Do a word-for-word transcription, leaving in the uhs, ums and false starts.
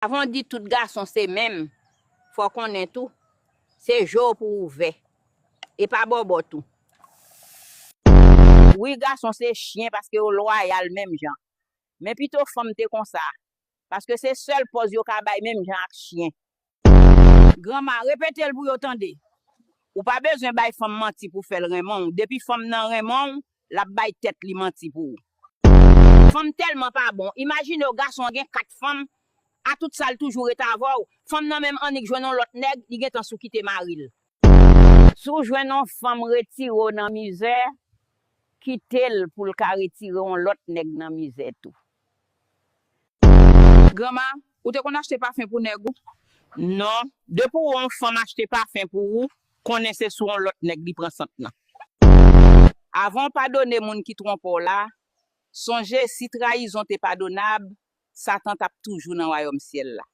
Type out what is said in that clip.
Avan w di tout gason se menm, fò w konnen tou, se je w pou w ouvè. E pa bòbò tou. Wi, gason se chen paske yo lwayal menm jan. Men pito fanm te konsa, paske se sèl pòz yo ka bay menm jan ak chen. Granma, repete l pou yo tande. Ou pa bezwen bay fanm manti pou fè l renmen w. Depi fanm nan renmen w, l ap bay tèt li manti pou ou. Fanm tèlman pa bon. Imajine w gason an gen kat fanm, a tout sa l toujou ret avè w. Fanm nan menm annik jwenn yon lòt nèg, li gentan sou kite mari l. Si w jwenn yon fanm retire w nan mizè, kite l pou l ka retire yon lòt nèg nan mizè tou. Granma, ou te konn achte pafen pou nèg ou? Non. Depi w wè yon fanm achte pafen pou ou, konnen se sou yon lòt nèg li pran sant lan. Avan w padone moun ki twonpe w la, sonje si trayizon te padonab, Satan t ap toujou nan wayòm syèl la.